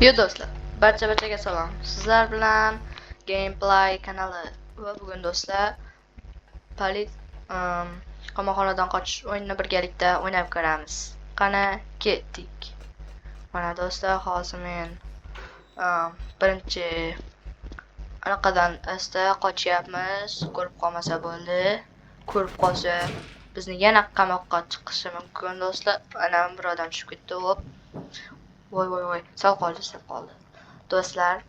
Yo do'stlar, barcha-barchaga salom. Sizlar bilan Gameplay kanali va bugun do'stlar qamoqxonadan qochish o'yinini birgalikda o'ynab ko'ramiz. Qani, ketdik. Mana do'stlar, hozir men birinchi anaqadan asta qochyapmiz. Ko'rib qolmasa bo'ldi. Ko'rib qolsa bizni yana qamoqqa chiqishi mumkin do'stlar. Ana bir odam tushib ketdi. Hop. Voy voy voy, sal qoldi, sal qoldi. Do'stlar,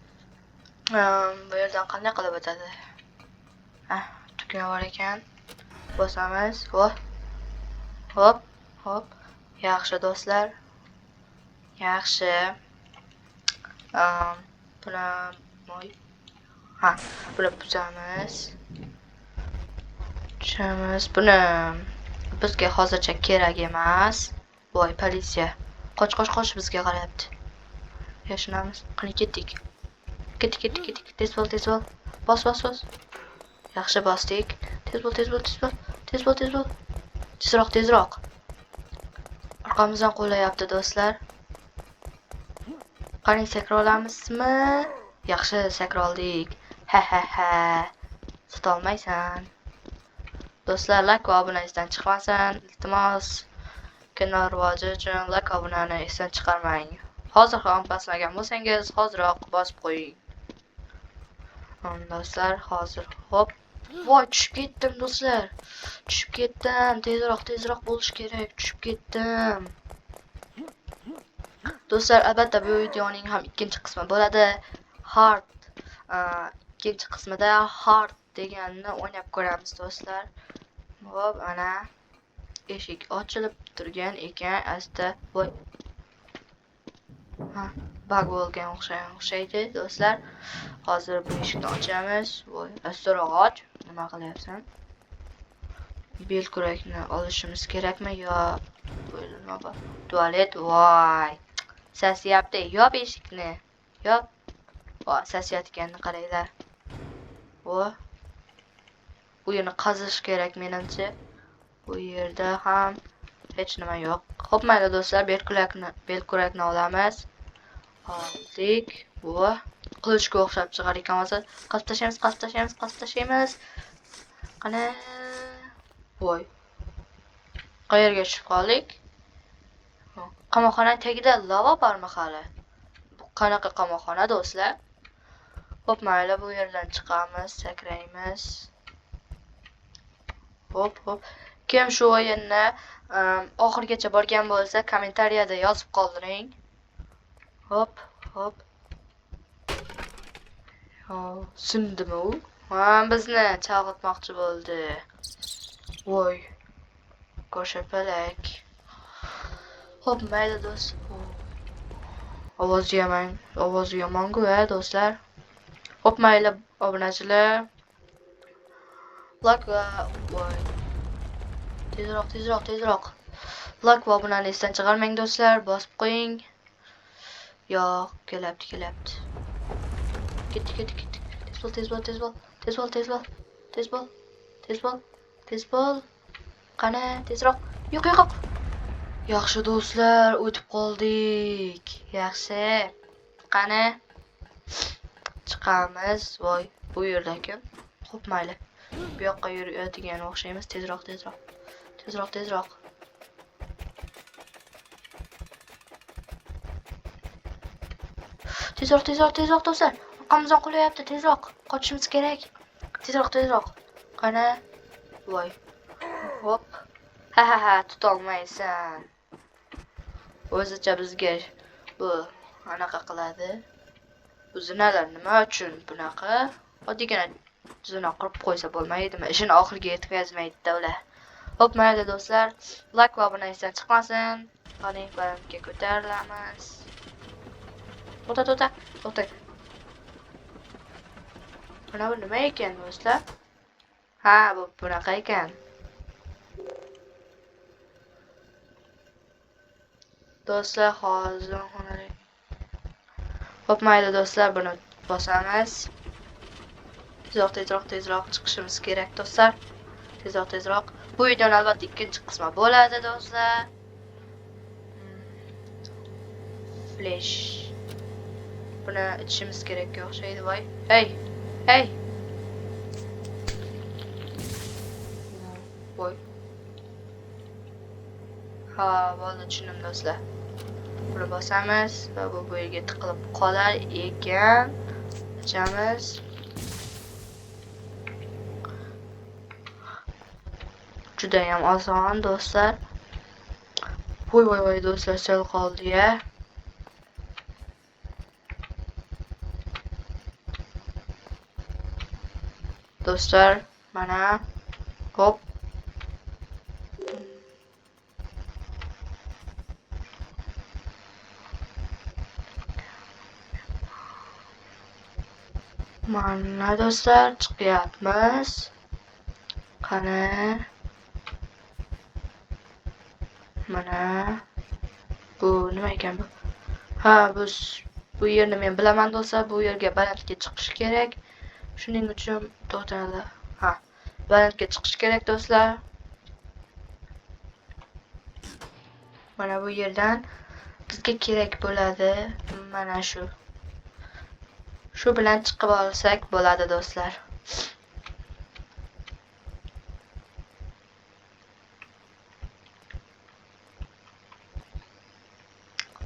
bu yerdan qanday qilib o'tadi? Ah, tugma bor ekan. Bosamiz. Voy. Hop, hop. Yaxshi do'stlar. Yaxshi. Buni voy. Ha, buni buzamiz. Tushamiz. Buni bizga hozircha kerak emas. Voy, politsiya. Qoch, qoch, qoch, bizga qarayapti. Yashinamiz. Qani ketdik. Ketdik, ketdik, ketdik. Tez bo'l, tez bo'l. Bos, bos, bos. Yaxshi bosdik. Tez bo'l, tez bo'l, tez bo'l. Tez bo'l, tez bo'l. Tezroq, tezroq. Orqamizdan qo'llayapti do'stlar. Qani sakra olamizmi? Yaxshi, sakra oldik. Ha ha ha. Tutolmaysan. Do'stlar, like va obuna esdan chiqmasin. Iltimos. Kanal rivoji uchun like obunani esdan chiqarmang. Hozir ham bosmagan bo'lsangiz, hoziroq bosib qo'ying. Do'stlar, hozir hop. Voy, tushib ketdim do'stlar. Tushib ketdim. Tezroq, tezroq bo'lish kerak. Tushib ketdim. Do'stlar, albatta bu videoning ham ikkinchi qismi bo'ladi. Hard, ikkinchi qismida hard deganini o'ynab ko'ramiz do'stlar. Hop, ana eshik ochilib turgan ekan. Asta voy. Ha, bug bo'lgan o'xshaydi do'stlar. Hozir bu eshikni ochamiz. Voy, astaroq och. Nima qilyapsan? Belkurakni olishimiz kerakmi yo nima bor? Tualet. Voy. Sasiyapti. Yop eshikni. Yop. Voy, sasiyotganini qaranglar. Voy. Bu yerni qazish kerak menimcha. Bu yerda ham hech nima yo'q. Xo'p, mayli do'stlar, belkurakni olamiz. Oldik. Voy, qilichga o'xshab chiqar ekan hozir. Qasib tashlaymiz, qasib tashlaymiz, qasib tashlaymiz. Qani? Voy. Qayerga tushib qoldik? Qamoqxonaning tagida lava bormi hali? Bu qanaqa qamoqxona do'stlar? Xo'p, mayli, bu yerdan chiqamiz, sakraymiz. Hop, hop. Kim shu o'yinni oxirigacha borgan bo'lsa, kommentariyada yozib qoldiring. Hop, hop. Sindimi u? Ha, bizni chalg'itmoqchi bo'ldi. Voy. Ko'shapalak. Xo'p, mayli do'st. Ovozi yomon, ovozi yomon-ku, ha, do'stlar. Xo'p, mayli obunachilar. Like va voy. Tezroq, tezroq, tezroq. Like va obunani esdan chiqarmang do'stlar, bosib qo'ying. Yo'q, kelyapti, kelyapti. Ketdik, ketdik, ketdik. Tez bo'l, tez bo'l, tez bo'l. Tez bo'l, tez bo'l. Tez bo'l. Tez bo'l. Tez bo'l. Qani, tezroq. Yo'q, yo'q, yo'q. Yaxshi do'stlar, o'tib qoldik. Yaxshi. Qani. Chiqamiz. Voy, bu yerda kim? Xo'p, mayli. Bu yoqqa yuradigan o'xshaymiz. Tezroq, tezroq. Tezroq, tezroq. Tezroq, tezroq, tezroq do'stlar. Orqamizdan qo'lyapti, tezroq. Qochishimiz kerak. Tezroq, tezroq. Qani. Voy. Hop. Ha ha ha, tutolmaysan. O'zicha bizga bu anaqa qiladi. Bu zinalar nima uchun bunaqa? Oddiygina zina qurib qo'ysa bo'lmaydimi? Ishini oxiriga yetkazmaydi-da ular. Xo'p, mayli do'stlar, like va obuna esdan chiqmasin. Qani, balandga ko'tarilamiz. To'xta, to'xta, to'xta. Mana bu nima ekan do'stlar? Ha, bu bunaqa ekan. Do'stlar, hozir xo'p, mayli do'stlar, buni bosamiz. Tezroq, tezroq, tezroq chiqishimiz kerak do'stlar. Tezroq, tezroq. Bu videoning albatta ikkinchi qismi bo'ladi do'stlar. Flash. Buni ichishimiz kerakka o'xshaydi, voy. Hey! Hey! Voy. Ha, bo'ldi, tushundim do'stlar. Buni bosamiz va bu yerga tiqilib qolar ekan. Ochamiz. Judayam oson do'stlar. Voy voy voy do'stlar, sal qoldi-ya. Do'stlar, mana hop. Mana do'stlar, chiqyapmiz. Qani. Mana bu nima ekan bu? Ha, bu yerni men bilaman do'stlar, bu yerga balandga chiqish kerak. Shuning uchun to'xtanglar. Ha, balandga chiqish kerak do'stlar. Mana bu yerdan bizga kerak bo'ladi mana shu. Shu bilan chiqib olsak bo'ladi do'stlar.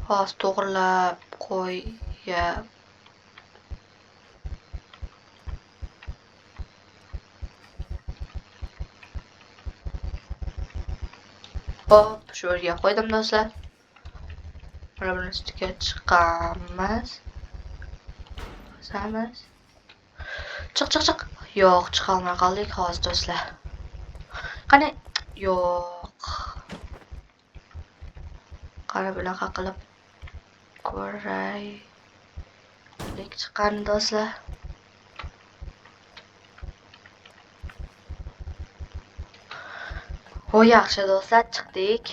Hozir to'g'rilab qo'yib. Hop, shu yerga qo'ydim do'stlar. Mana buni ustiga chiqamiz. Bosamiz. Chiq, chiq, chiq. Yo'q, chiqa olmay qoldik hozir do'stlar. Qani? Yo'q. Qani bunaqa qilib ko'raylik chiqqan do'stlar. Ho, yaxshi do'stlar, chiqdik.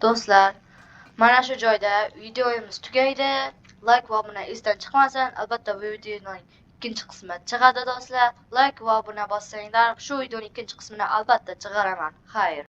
Do'stlar, mana shu joyda videomiz tugaydi. Like va obuna esdan chiqmasin. Albatta bu videoning ikkinchi qismi chiqadi do'stlar. Like va obuna bossanglar, shu videoning ikkinchi qismini albatta chiqaraman. Xayr.